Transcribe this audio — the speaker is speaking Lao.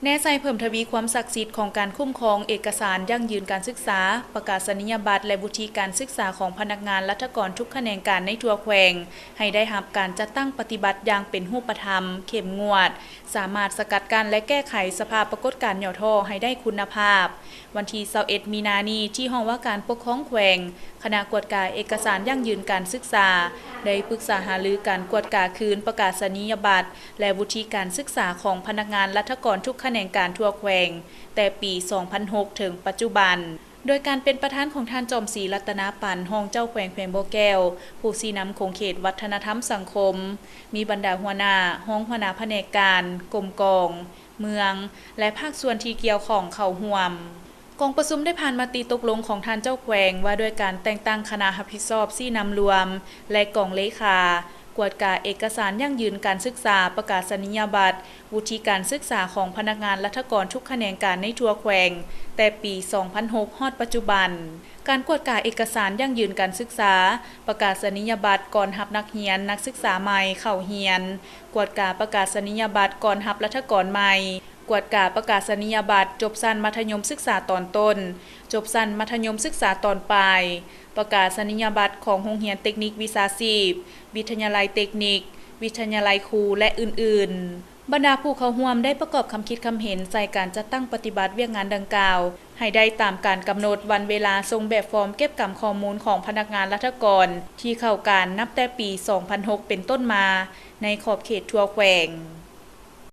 ແນໃສ່ເພີ່ມທະວີຄວາມສັກສິດຂອງການຄຸ້ມຄອງເອກະສານຢັ້ງຢືນການສຶກສາ, ປະກາສະນີຍະບັດ ແລະ ວຸດທິການສຶກສາຂອງພະນັກງານລັດຖະກອນທຸກຂະແໜງການໃນທົ່ວແຂວງ ໃຫ້ໄດ້ຮັບການຈັດຕັ້ງປະຕິບັດຢ່າງເປັນຮູບປະທຳ, ເຂັ້ມງວດ, ສາມາດສະກັດກັ້ນ ແລະ ແກ້ໄຂສະພາບປາກົດການຫຍໍ້ທໍ້ໃຫ້ໄດ້ຄຸນນະພາບ. ວັນທີຊາວເອັດ ມີນານີ້ ທີ່ຫ້ອງວ່າການປົກຄອງແຂວງ, ຄະນະກວດກາເອກະສານຢັ້ງຢືນການສຶກສາ ໄດ້ປຶກສາຫາລືການກວດກາຄືນປະກາສະນີຍະບັດ ແລະ ວຸດທິການສຶກສາຂອງພະນັກງານລັດຖະກອນທຸກຂະແໜງການທົ່ວແຂວງ ແຕ່ປີສອງພັນຫົກ ເຖິງປັດຈຸບັນ, ໂດຍການເປັນປະທານຂອງທ່ານ ຈອມສີ ລັດຕະນາປັນ ຮອງເຈົ້າແຂວງແຂວງບໍ່ແກ້ວ, ຜູ້ຊີ້ນຳຂົງເຂດວັດທະນະທຳສັງຄົມ, ມີບັນດາຫົວໜ້າ, ຮອງຫົວໜ້າພະແນກການ, ກົມກອງ, ເມືອງ ແລະ ພາກສ່ວນທີ່ກ່ຽວຂ້ອງເຂົ້າຮ່ວມ. ກອງປະຊຸມໄດ້ຜ່ານມະຕິຕົກລົງຂອງທ່ານເຈົ້າແຂວງ ວ່າດ້ວຍການແຕ່ງຕັ້ງຄະນະຮັບຜິດຊອບຊີ້ນຳລວມ ແລະ ກອງເລຂາ ກວດກາເອກະສານຢັ້ງຢືນການສຶກສາ, ປະກາສະນີຍະບັດ, ວຸດທິການສຶກສາຂອງພະນັກງານລັດຖະກອນທຸກຂະແໜງການໃນທົ່ວແຂວງ ແຕ່ປີສອງພັນຫົກ ຮອດປັດຈຸບັນ. ການກວດກາເອກະສານຢັ້ງຢືນການສຶກສາ, ປະກາສະນີຍະບັດກ່ອນຮັບນັກຮຽນ, ນັກສຶກສາໃໝ່ເຂົ້າຮຽນ, ກວດກາປະກາສະນີຍະບັດກ່ອນຮັບລັດຖະກອນໃໝ່, ກວດກາປະກາສະນີຍະບັດຈົບຊັ້ນມັດທະຍົມສຶກສາຕອນຕົ້ນ, ຈົບຊັ້ນມັດທະຍົມສຶກສາຕອນປາຍ, ປະກາສະນີຍະບັດຂອງໂຮງຮຽນເຕັກນິກວິຊາຊີບ, ວິທະຍາໄລເຕັກນິກ, ວິທະຍາໄລຄູ ແລະ ອື່ນໆ. ບັນດາຜູ້ເຂົ້າຮ່ວມໄດ້ປະກອບຄຳຄິດຄຳເຫັນໃສ່ການຈັດຕັ້ງປະຕິບັດວຽກງານດັ່ງກ່າວ ໃຫ້ໄດ້ຕາມການກຳນົດວັນເວລາສົ່ງແບບຟອມເກັບກຳຂໍ້ມູນຂອງພະນັກງານລັດຖະກອນທີ່ເຂົ້າການນັບແຕ່ປີສອງພັນຫົກ ເປັນຕົ້ນມາ ໃນຂອບເຂດທົ່ວແຂວງ.